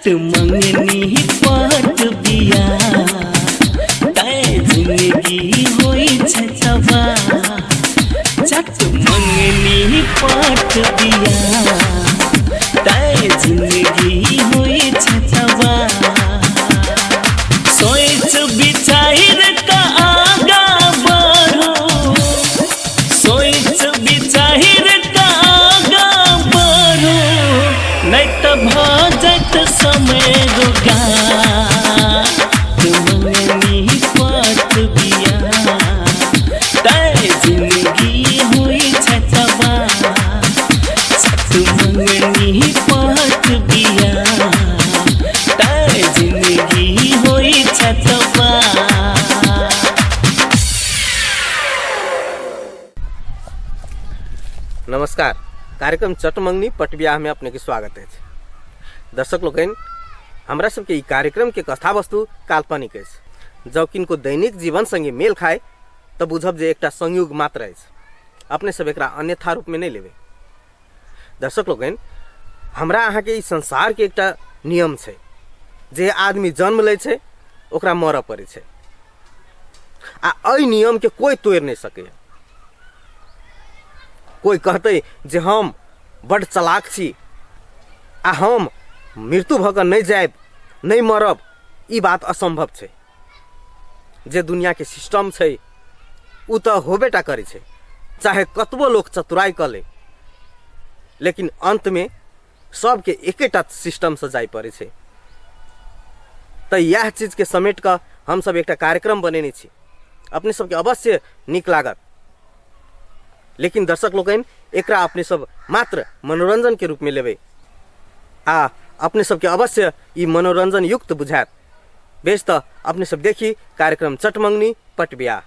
चट मंगनी पट बिया तैं जिंदगी होइ छै तबाह। चट मंगनी पट बिया तैं जिंदगी होइ छै तबाह। सोच विचार का आगा बढ़ो, सोच विचार का आगा बढ़ो, नहीं तो भऽ जायत समय रोगा। मंगनी पट बिया तैं जिंदगी होइ छै तबाह। चट मंगनी पट बिया तैं जिंदगी होइ छै तबाह। नमस्कार, कार्यक्रम चटमंगनी पटबियाह में अपने के स्वागत अछि। दर्शक लोकनि, हमरा सबके ई कार्यक्रम के कथा वस्तु काल्पनिक अछि। जँ किनको दैनिक जीवन संगे मेल खाए तऽ बुझब जे एकटा संयोग मात्र अछि, अपने सब एकरा अन्यथा रूप में नहि लेबै। दर्शक लोकनि, हमरा अहाँके ई संसार के एकटा नियम छै, जे आदमी जन्म लै छै ओकरा मरऽ पड़ै छै, आ एहि नियम के कोई तोड़ि नहि सकैए। कोई कहतै जे हम बड्ड चलाक छी आ हम मृत्यु भऽ कऽ नहि जायब, नहि मरब, ई बात असम्भव छै। जे दुनियाके सिस्टम छै ओ तऽ होबे टा करै छै, चाहे कतबो लोक चतुराइ कऽ ले, लेकिन अन्तमे सबके एकेटा सिस्टमसँ जाय पड़ै छै। तऽ इएह चीजके समेट कऽ हमसब एकटा कार्यक्रम बनेने छी, अपने सबके अवश्य नीक लागत। लेकिन दर्शक लोकनि, एकरा अपने सब मात्र मनोरंजनके रूपमे लेबै आ अपने सबके अवश्य ई मनोरंजन युक्त बुझायत। बेस, तऽ अपने सब देखी कार्यक्रम चटमंगनी पट बियाह।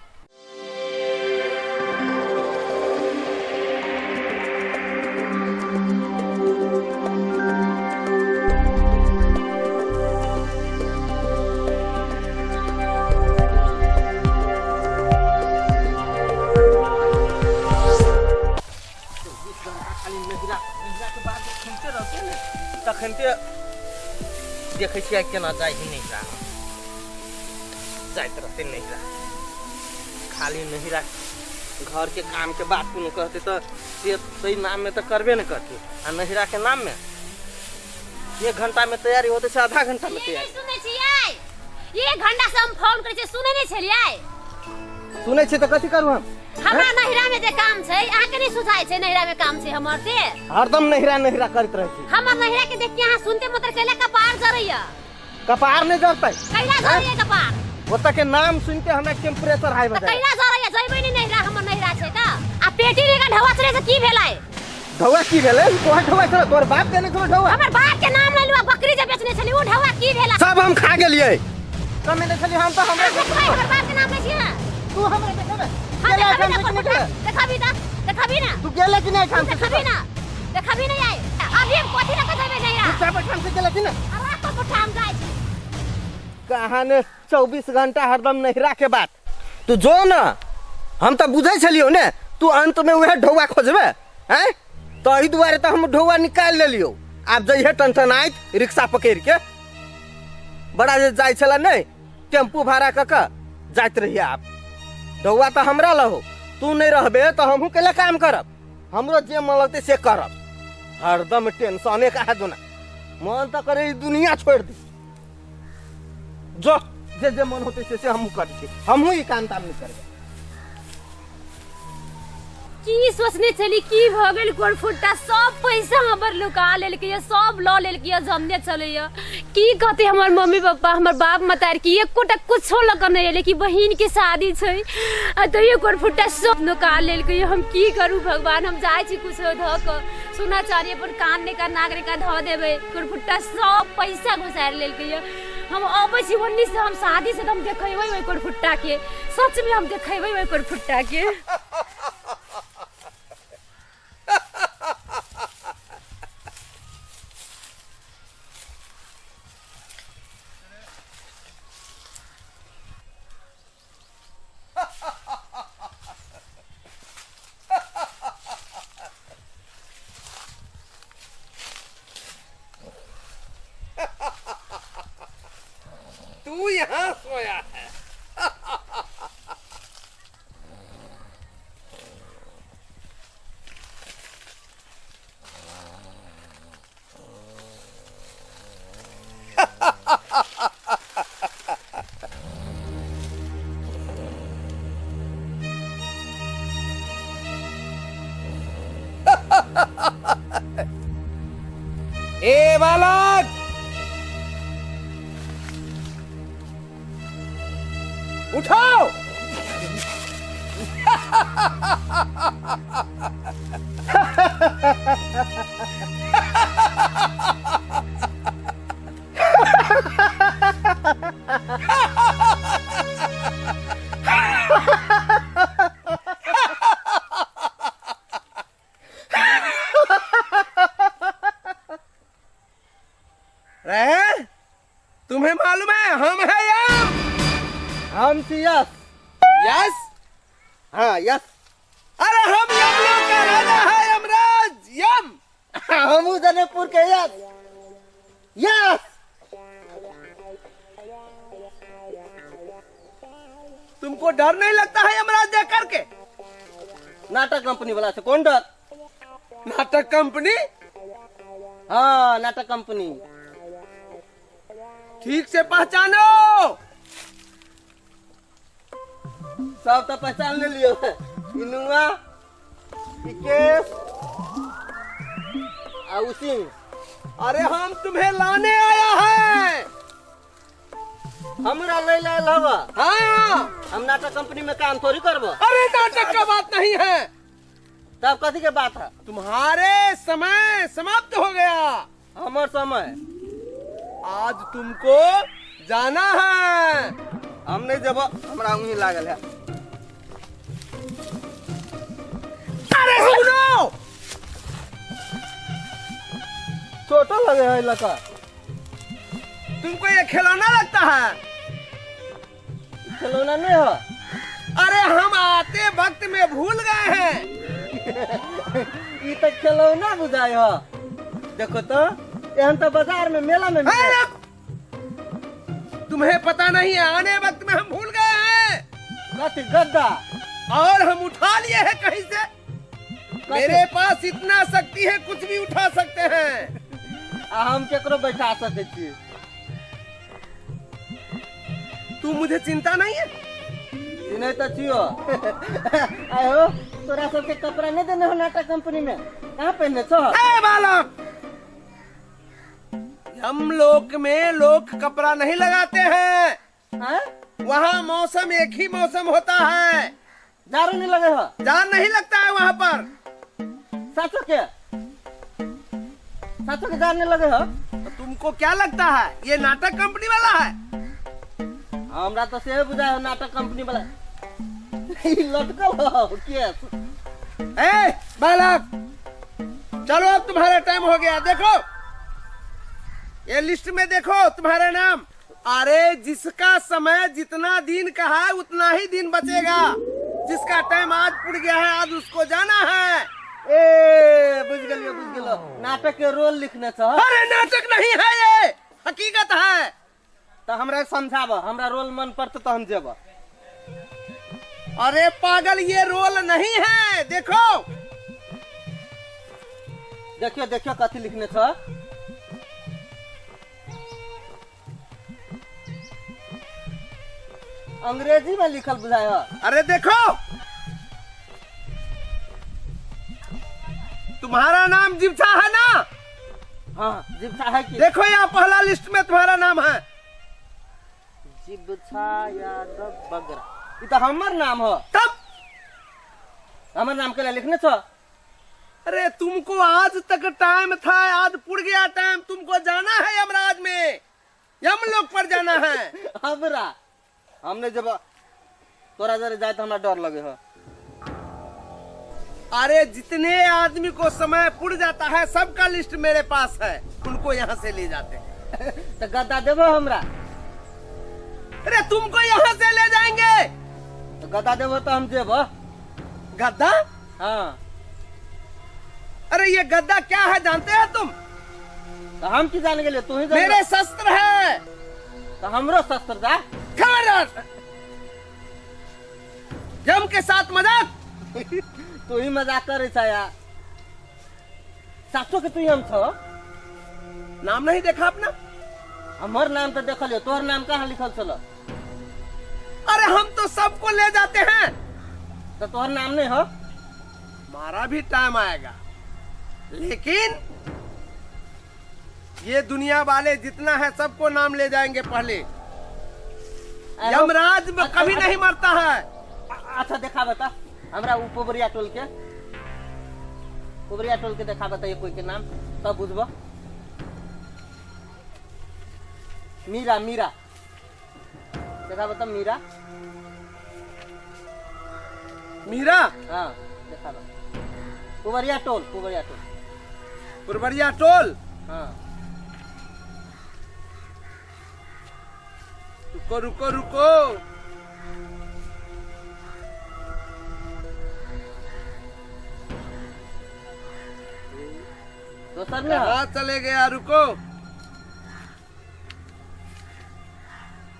तखन ते देखै छियै केना जाइ छै नैहरा, जाइत रहतै नैहरा। खाली नैहरा घरके कामके बात कोनो कहतै तऽ से ताहि नाममे तऽ करबे ने करतै, आ नैहराके नाममे एक घंटामे तैयारी होतै से आधा घंटामे तैयारी। सुनै छियै, एक घंटा से हम फोन करै छियै, सुनै नहि छलियै? सुनै छियै तऽ कथी करू हम? हमरा नैहरा में जे काम छै अहाँ के नहीं सुझाय छै? नैहरा में काम छै हमर से। हरदम नैहरा नैहरा करैत रहै छी। हमर नैहरा के देख के अहाँ सुनते मतलब कैला कपार जरैया? कपार नहीं जरतै। कैला जरैया कपार? ओतऽ के नाम सुन के हमरा टेम्परेचर हाई भऽ तऽ जाय। कैला जरैया? जइबै नहीं नैहरा, हमर नैहरा छै तऽ। आ पेटी रे ढवा चले से की भेलै? ढौआ की भेलै? तोहर ढौआ छलै, तोहर बाप देने छलो ढौआ। हमर बाप के नाम ले लुआ, बकरी जे बेचने छली ओ ढौआ की भेलै? सब हम खा गेलियै, कमेने छली हम तऽ हमरा। देखबै हमर बाप के नाम लै छियै? तू हमरा देखेबे? हाँ, गेले देखबी एहिठाम ना। से कि नहि गेले? देखबी ना, देखबी ना। तू गेले कि नहि एहिठाम से? देखबी ना, देखबी नहीं आई। अभी हम कथी लऽ कऽ जेबै नैहरा? चुपचाप एहिठाम से गेले कि नहि? अरे तो पुठाम जाइ छी। कहाँ ने 24 घंटा हरदम नैहरा के बात। तू जो न, हम तऽ बुझै छलियौ ने तू अंत में उहे ढौआ खोजबे हैं, तऽ एहि दुआरे तऽ हम ढौआ निकालि लेलियौ। आब जइहे टनटनाइत रिक्शा पकड़ि के, बड़ा जे जाइ छला नहि टेम्पू भाड़ा कऽ कऽ जाइत रहिए। आब ढौआ तऽ हमरा लहो, तू नहि रहबे तऽ हमहूँ कैला काम करब? हमरो जे मन लगतै से करब। हरदम टेंशने कहा दुना, मन तऽ करे ई दुनिया छोड़ि दी। जो जे जे मन होतै से से हमहूँ करै छी, हमहूँ ई काम ताम नहि करबै। की सोचने छली, की भऽ गेल? गोरफुट्टा सब पैसा हमर लुका लेलकै, सब लऽ लेलकै, जमने छलैया। की कहतै हमर मम्मी पापा, हमर बाप मतार की एकोटा कुछो लऽ कऽ नहि एलै कि बहिन के शादी छै, आ तैयो गोरफुट्टा सब नुका लेलकै। हम की करू भगवान? हम जाइ छी कुछो धऽ कऽ सोना चानी अपन कान ने का नाक ने का धऽ देबै। गोरफुट्टा सब पैसा घुसारि लेलकै। हम अबै छी ओन्नी से, हम शादी से तऽ हम देखेबै ओहि गोरफुट्टा के, सच में हम देखेबै ओहि गोरफुट्टा के। ए बालक, उठाओ। रहे, तुम्हें मालूम है हम है यम। हम छी यस। यस? हाँ, यस। अरे हम यमलोक का राजा है, यमराज यम। हमू जनकपुर के यस यस। तुमको डर नहीं लगता है यमराज देख करके? नाटक कंपनी वाला से कौन डर? नाटक कंपनी? हाँ, नाटक कंपनी। ठीक से पहचानो। सब तो पहचान ले लियो। ई नुआ, ई केस आ उ सिंह। अरे हम तुम्हें लाने आया है। हमरा ले लायल हवा? हाँ। हम नाटक कंपनी में काम थोड़ी करबो। अरे नाटक का बात नहीं है। तब कथी के बात है? तुम्हारे समय समाप्त हो गया। हमर समय? आज तुमको जाना है। हम नहीं जब, हमरा उंगली लागल है। अरे सुनो। छोटो लगे है लका। तुमको ये खिलौना लगता है? खिलौना नहीं है। अरे हम आते वक्त में भूल गए हैं। ई तो खिलौना बुझाय हो। देखो तो, एहन तो बाजार में मेला में मिले। अरे, तुम्हें पता नहीं है, आने वक्त में हम भूल गए हैं। कथी गद्दा? और हम उठा लिए हैं कहीं से। मेरे पास इतना शक्ति है, कुछ भी उठा सकते हैं। आ हम केकरो बैठा सकै छी। तू मुझे चिंता नहीं है? चिन्है तऽ छियो। आयो, तोरा सबके कपड़ा नहीं देने हो नाटक कंपनी में, कहाँ पहने छो? ए बालक, हम लोक में लोग कपड़ा नहीं लगाते हैं। हाँ? वहाँ मौसम एक ही मौसम होता है। जाड़ो नहीं लगे हो? जाड़ नहीं लगता है वहाँ पर। साचो के? साचो के जाड़ नहीं लगे हो? तो तुमको क्या लगता है, ये नाटक कंपनी वाला है? हमरा तो से बुझाय हो नाटक कंपनी वाला। ई लटकल हो केस। ए बालक, चलो अब तुम्हारा टाइम हो गया। देखो ये लिस्ट में देखो तुम्हारा नाम। अरे जिसका समय जितना दिन का है उतना ही दिन बचेगा। जिसका टाइम आज पुर गया है, आज उसको जाना है। ए बुझ गेलियो, बुझ गेलो। नाटक के रोल लिखने छ। अरे नाटक नहीं है, ये हकीकत है। तो हमरा समझाब, हमरा रोल मन पड़त तो हम जेब। अरे पागल, ये रोल नहीं है। देखो देखियो देखियो कथी लिखने छ। अंग्रेजी में लिखल बुझाय। अरे देखो, तुम्हारा नाम जिप्सा है ना? हाँ, जिप्सा है कि। देखो यहाँ पहला लिस्ट में तुम्हारा नाम है। जिप्सा यादव बगरा, ई तो हमर नाम हो। तब हमर नाम के लिए लिखने छो? अरे तुमको आज तक टाइम था, आज पुर गया टाइम। तुमको जाना है यमराज में, यमलोक पर जाना है। हमरा हमने जब तोरा जरे जाए तो हमरा डर लगे हो। अरे जितने आदमी को समय पुर जाता है सबका लिस्ट मेरे पास है, उनको यहाँ से ले जाते हैं। तो गद्दा देबो हमरा? अरे तुमको यहाँ से ले जाएंगे। तो गद्दा देबो तो हम जेबो। गद्दा? हाँ। अरे ये गद्दा क्या है जानते हैं तुम? तो हम की जान गेलियो, तू ही जान। मेरे शस्त्र है। तो हमरो शस्त्र दा। खबरदार, यम के साथ मजाक। तू ही मजाक करे छ यार। साचो के तू हम छो? नाम नहीं देखा अपना? हमर नाम तो देखलियो, तोहर नाम कहाँ लिखल छलो? अरे हम तो सबको ले जाते हैं। तो तोहर नाम नहीं हो? हमारा भी टाइम आएगा। लेकिन ये दुनिया वाले जितना है सबको नाम ले जाएंगे पहले। यमराज में कभी नहीं मरता है। अच्छा देखा बता हमरा उ पोबरिया टोल के, पोबरिया टोल के देखा बता कोई के नाम तब बुझब। मीरा, मीरा देखा बता, मीरा, मीरा, हाँ देखा बता, पुबरिया टोल, पुबरिया टोल, पुरबरिया टोल, हाँ। रुको रुको रुको, दोसर में कहाँ चले गया? रुको,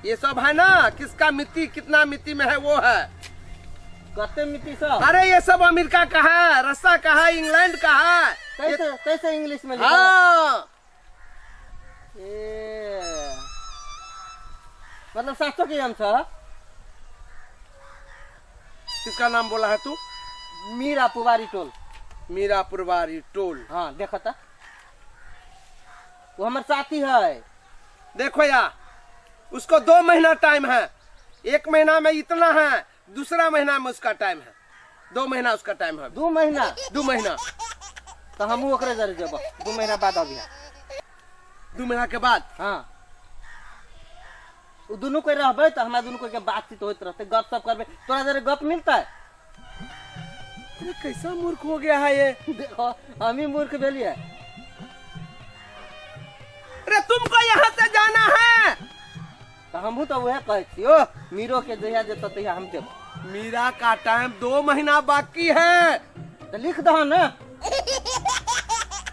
ये सब है ना, किसका मिट्टी कितना मिट्टी में है वो है। कते मिट्टी सब? अरे ये सब अमेरिका का है, रशिया का है, इंग्लैंड का है। कैसे कैसे इंग्लिश में लिखा? हाँ। ए, मतलब 700 के हम छ। किसका नाम बोला है तू? मीरा पुवारी टोल। मीरा पुरवारी टोल, हाँ देखो ता, वो हमारे साथी है। देखो यार, उसको 2 महीना टाइम है। 1 महीना में इतना है, दूसरा महीना में उसका टाइम है। 2 महीना उसका टाइम है। 2 महीना? 2 महीना। तो हम ओकरे जरे जब 2 महीना बाद अभी। 2 महीना के बाद? हाँ, वो दोनों कोई रहबे तो हमरा दोनों कोई के बातचीत होइत रहते, गप सप करबे, तोरा जरे गप मिलता है। अरे कैसा मूर्ख हो गया है ये। देखो हम ही मूर्ख भेलिए। अरे तुमको यहाँ से जाना है। तो हमहू तो वह कहै छियो, मीरो के जहिया जेतौ तहिया हम देबो। मीरा का टाइम 2 महीना बाकी है। तो लिख दहो ना।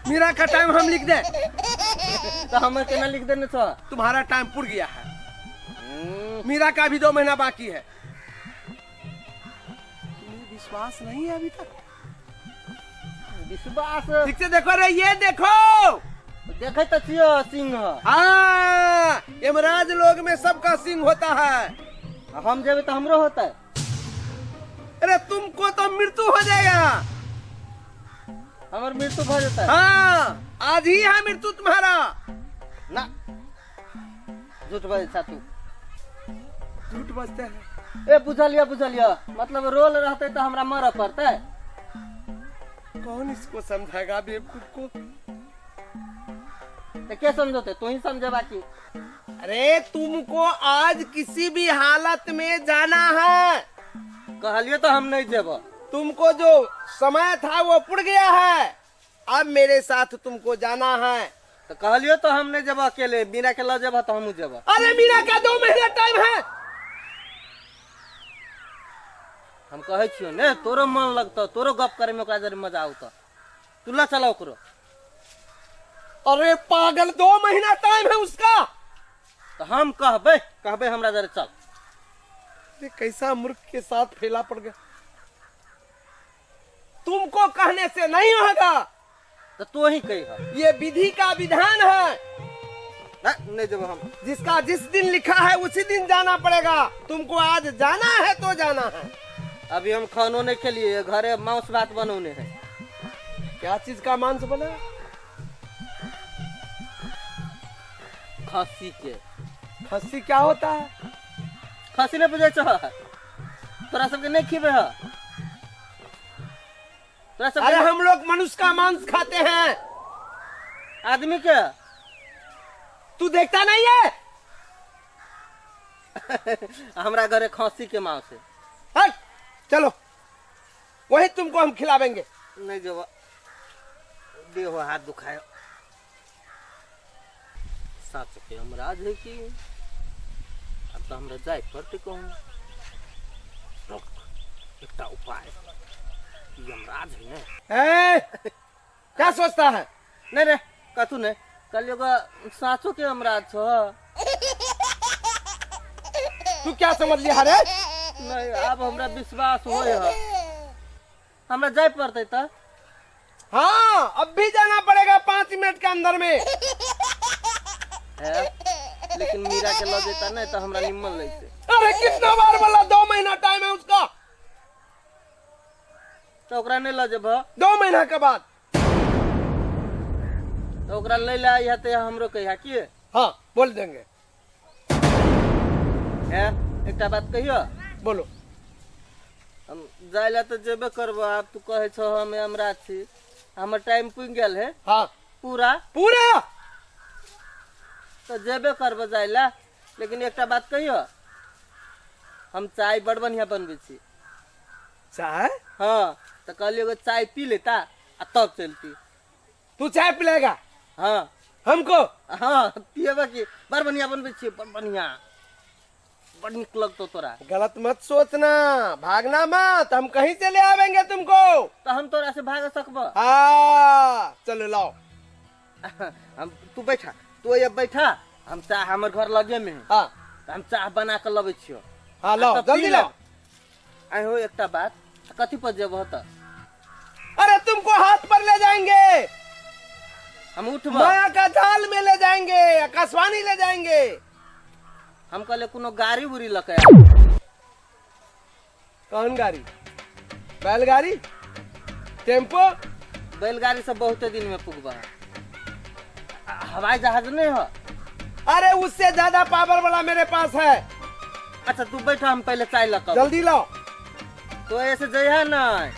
मीरा का टाइम हम लिख दे। तो हमर केना लिख देने छो? तुम्हारा टाइम पुर गया है। मीरा का भी 2 महीना बाकी है। तुम्हें विश्वास नहीं है अभी तक? विश्वास ठीक से देखो रे, ये देखो। देखे तो छियो सिंह। हाँ, यमराज लोग में सबका सिंह होता है। हम जेबे तो हमरो होता है। अरे तुमको तो मृत्यु हो जाएगा। हमर मृत्यु भ जेतै। हाँ, आज ही है मृत्यु तुम्हारा। ना झूठ बजै छा तू। झूठ बजते हैं। ए बुझलिया बुझलिया, मतलब रोल रहते तो हमरा मरऽ पड़तै। कौन इसको समझाएगा बेवकूफ को? तो क्या समझौते, तू ही समझे बाकी। अरे तुमको आज किसी भी हालत में जाना है। कहलियो तो हम नहीं जेब। तुमको जो समय था वो पुर गया है, अब मेरे साथ तुमको जाना है। तो कहलियो तो हम नहीं जेब अकेले, मीरा के ल जेब तो हमहू जेब। अरे मीरा का 2 महीना टाइम है। हम कहै छियो ने, तोरो मन लगतो, तोरो गप करे में ओकरा जरे मजा आवतो, तू ल चला ओकरो। अरे पागल, 2 महीना टाइम है उसका। तो हम कहबे कहबे हमरा जरे चल। अरे कैसा मूर्ख के साथ फैला पड़ गया। तुमको कहने से नहीं होगा। तो तू ही कह, ये विधि का विधान है। ना, नहीं जब हम जिसका जिस दिन लिखा है उसी दिन जाना पड़ेगा। तुमको आज जाना है तो जाना है। अभी हम खानो नहीं खेलिए, घरे मांस भात बनौने हैं। क्या चीज का मांस बना? खस्सी के। खस्सी क्या होता है? खस्सी नहीं बुझे छह? तोरा सबके नहीं खिबे है? तोरा सबके? अरे हम लोग मनुष्य का मांस खाते हैं। आदमी के? तू देखता नहीं है? हमरा घरे खस्सी के मांस है। हट, चलो वही तुमको हम खिलावेंगे। नहीं जब देहो हाथ दुखायो। साच के यमराज है कि अब तो हमरा जाए पड़ते कहूँ। रुक, एकटा उपाय। यमराज है ने। ए, क्या सोचता है? नहीं रे कथू नहीं, कल एगो साचो के यमराज छो। तू क्या समझ लिया रे? नहीं, अब हमरा विश्वास होए है, हमरा जाए पड़ते त। हाँ, अब भी जाना पड़ेगा 5 मिनट के अंदर में। है, लेकिन मीरा के ल जेता नहीं तो हमरा निम्मन लगते। अरे कितना बार बोला, 2 महीना टाइम है उसका। तो ओकरा नहीं ल जेब? 2 महीना के बाद। तऽ ओकरा लै लए अइहे तऽ हमरो कहिया की। हाँ बोल देंगे। हे एकटा बात कहियो। बोलो। हम जाय लए तऽ जेबे करबो, आब तू कहै छौ हम यमराज छी, हमर टाइम पुगि गेल है। हाँ। पूरा पूरा तऽ जेबे करबो जाय लए, लेकिन एकटा बात कहियो, हम चाय बड़ बढ़िया बनबै छी। चाय? हाँ, तऽ कहलियै एगो चाय पी लेता आ तब चलती। तू चाय पिलाएगा? हाँ। हमको? हाँ पिएबा की, बड़ बढ़िया बनबै छियै, बड़ बढ़िया, बड़ नीक लगतौ तोरा। गलत मत सोचना, भागना मत, हम कहीं से ले आवेंगे तुमको। तो हम तोरा से भाग सकबो? हाँ चलो लाओ। हम तू बैठा, तू ये बैठा, हम चाह हमर घर लगे में है। हाँ। तो हम चाह बना के लबै छियो। हाँ लाओ, आ तब पी जल्दी ले। लाओ। आइ हो एकटा बात, कथी पर जेबह तऽ? अरे तुमको हाथ पर ले जाएंगे। हम उठबो। माया का जाल में ले जाएंगे, आकाशवाणी ले जाएंगे। हम कहले कोनो गाड़ी उड़ी लके आब। कौन गाड़ी? बैलगाड़ी, टेम्पो? बैलगाड़ी से बहुते दिन में पुगबा। हवाई जहाज नहीं हो? अरे उससे ज्यादा पावर वाला मेरे पास है। अच्छा तू बैठा, हम पहले चाय लके। जल्दी लाओ। तो ऐसे जइहा नहीं।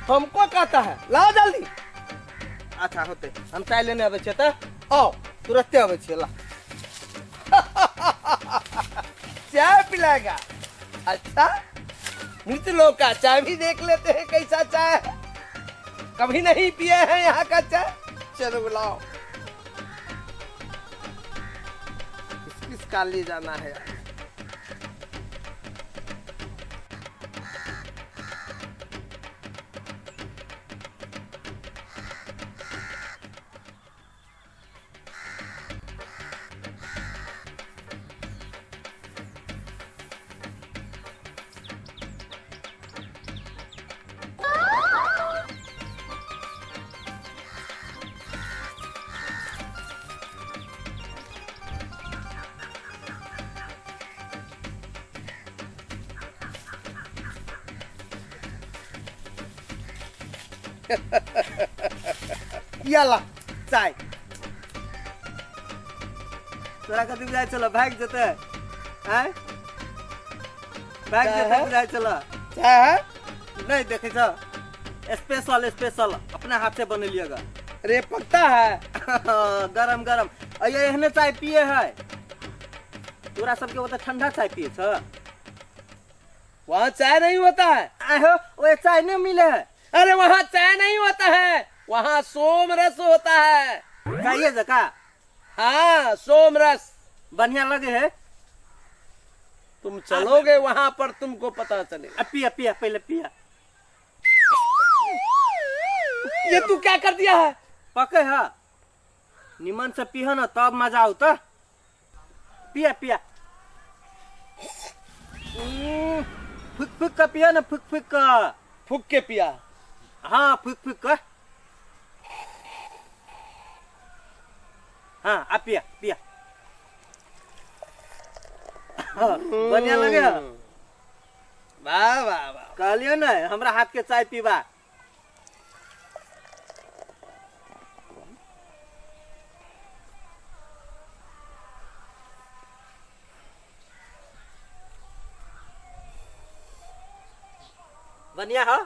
हमको कहता है लाओ जल्दी। अच्छा होते, हम चाय लेने आबै छियै तऽ। आओ। तुरंते आबै छियै, ला। चाय पिलाएगा? अच्छा मृत लोग का चाय भी देख लेते हैं कैसा चाय है, कभी नहीं पिए हैं यहाँ का चाय। चलो बुलाओ। किस किस का ले जाना है यार? याला चाय तोरा कथी बुझाइ छल भागि जेतै? आँय भागि जेतै बुझाइ छल? चाय है? नहि देखै छ, स्पेशल स्पेशल अपना हाथ से बनेलिए गा। अरे पकता है। गरम गरम। अये एहने चाय पिए है तोरा सबके, ओतऽ ठंडा चाय पिए छ। वहाँ चाय नहीं होता है। आय हो, ओए चाय नहीं मिले है। अरे वहाँ चाय नहीं होता है, वहाँ सोम रस होता है। चाहिए जका? हाँ सोम रस बढ़िया लगे है। तुम चलोगे वहाँ पर तुमको पता चलेगा। अब पिया पिया पहले पिया। ये तू क्या कर दिया है? पके है, निमन से पीह ना तब मजा आता। पिया पिया फुक फुक का पिया ना, फुक फुक का। फुक के पिया? हाँ फुक फुक का। हाँ आ पिया पिया। हाँ, बढ़िया लगे है? वाह वाह वाह। कहलियो ना हमरा हाथ के चाय पीबा। बढ़िया हो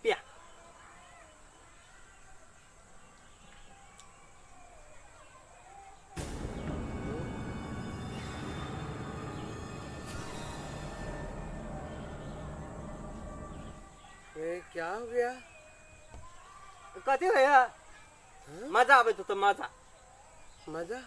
पिया। ये क्या हो गया? कथी भैया मजा आबै तो मजा। मजा?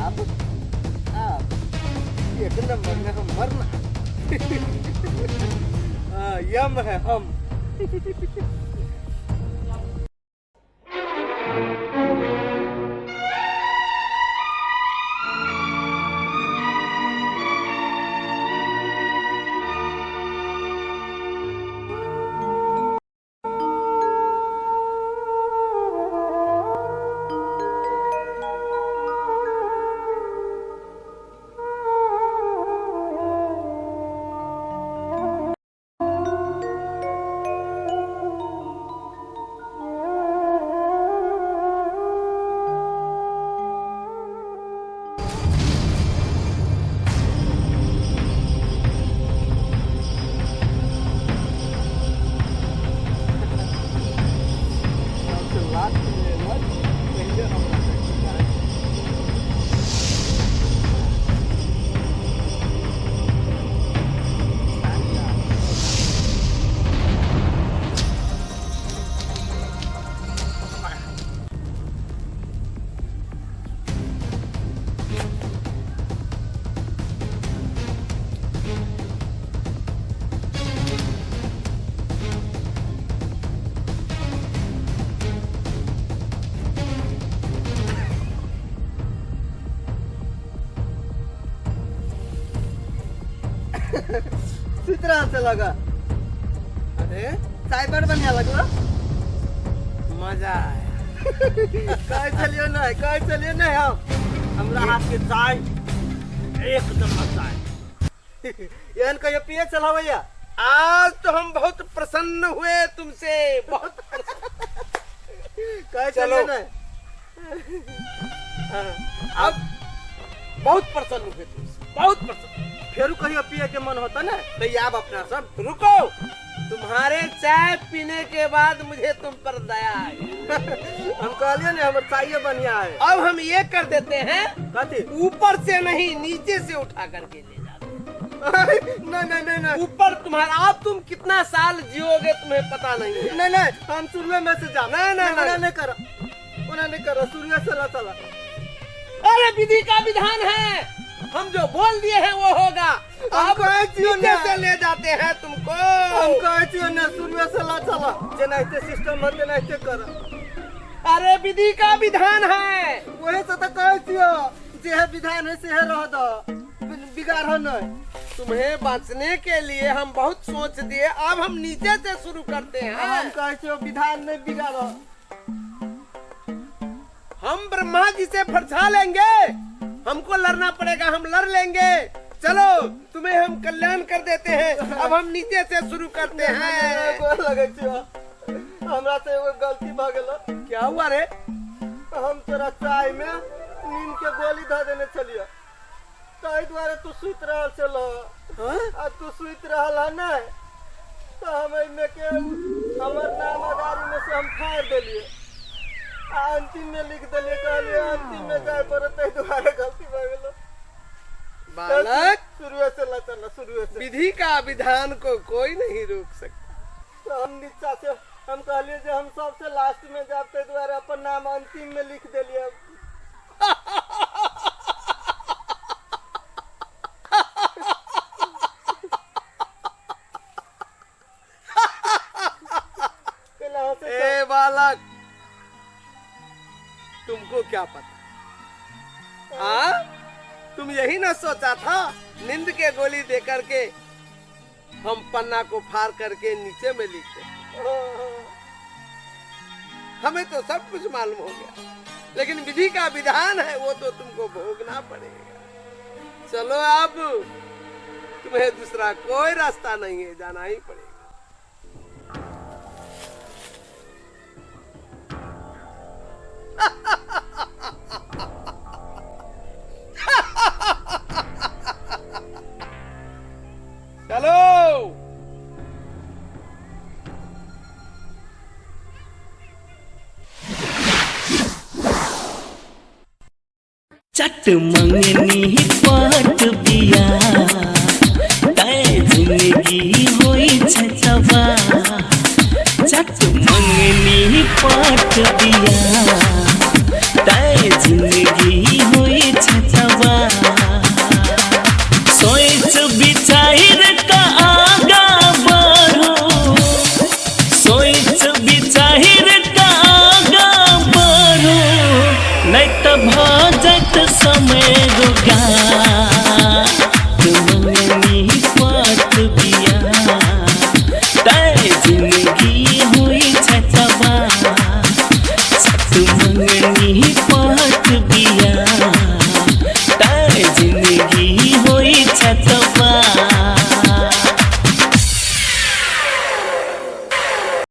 अब अब एक नंबर में हम मरना। हाँ, यम है हम। सुति रहल छल लगा। अरे चाय बड़ बढ़िया लगलो। मजा आया। कहै छलियै नहि, कहै छलियै नहि हम हमरा हाथ के चाय एक नंबर चाय। एहन कहियो पिए चल भैया? आज तो हम बहुत प्रसन्न हुए तुमसे, बहुत। कहै चलो। छलियै नहि। अब बहुत प्रसन्न हुए तुमसे, बहुत प्रसन्न। फेरू कहियो पिए के मन होता ने तो आब अपना सब। रुको, तुम्हारे चाय पीने के बाद मुझे तुम पर दया आई। हम कहलिए ने हमर चाय बढ़िया है। अब हम ये कर देते हैं। कथी? ऊपर से नहीं, नीचे से उठा करके ले जाते हैं। नहीं नहीं नहीं नहीं। ऊपर तुम्हारा, अब तुम कितना साल जियोगे तुम्हें पता नहीं है। नहीं नहीं, हम शुरुए में से जा। नहीं, नहीं, ओना नहीं। नहीं करो, ओना नहीं करो, शुरुए से ला चला। अरे विधि का विधान है, हम जो बोल दिए हैं वो होगा। हम अब कहै छियौ नीचे ने। से ले जाते हैं तुमको। हम कहै छियौ ने, शुरुए से ला चला, जेनाहिते सिस्टम है तेनाहिते कर। अरे विधि का विधान है। वही से तो कहै छियौ, जे विधान है से रह दो, बिगाड़ नहीं। तुम्हें बचने के लिए हम बहुत सोच दिए, अब हम नीचे से शुरू करते हैं। हम कहै छियौ विधान नहीं बिगाड़ो। हम ब्रह्मा जी से फरछा लेंगे, हमको लड़ना पड़ेगा, हम लड़ लेंगे। चलो तुम्हें हम कल्याण कर देते हैं, अब हम नीचे से शुरू करते हैं। गोर लगै छियौ, हमरा से एगो गलती भऽ गेल। क्या हुआ रे? हम तोरा चाय में नींद के गोली धऽ देने छलियौ, ताहि दुआरे तू सुति रहल छल। आ तू सुति रहल है ने, तऽ हम एहिमे के हमर नाम अगाड़ी में से हम फाड़ि देलियै आ अंतिम में लिख देलियै, कहलियै अंतिम में जाय पड़त, ताहि दुआरे गलती भऽ गेल। बालक, शुरुए से ला चल, शुरुए से। विधि का विधान को कोई नहीं रोक सकता। तऽ हम नीचा से, हम कहलियै जे हम सबसे लास्ट में जायब, ताहि दुआरे अपन नाम अंतिम में लिख देलियै। केला हंसै छौ? ए बालक, तुमको क्या पता? हाँ, तुम यही ना सोचा था नींद के गोली दे करके हम पन्ना को फाड़ करके नीचे में लिख दे। हमें तो सब कुछ मालूम हो गया, लेकिन विधि का विधान है, वो तो तुमको भोगना पड़ेगा। चलो अब तुम्हें दूसरा कोई रास्ता नहीं है, जाना ही पड़ेगा। चलो। चट मंगनी पट बिया तै जिंदगी होई छै तबाह। चट मंगनी पट बिया।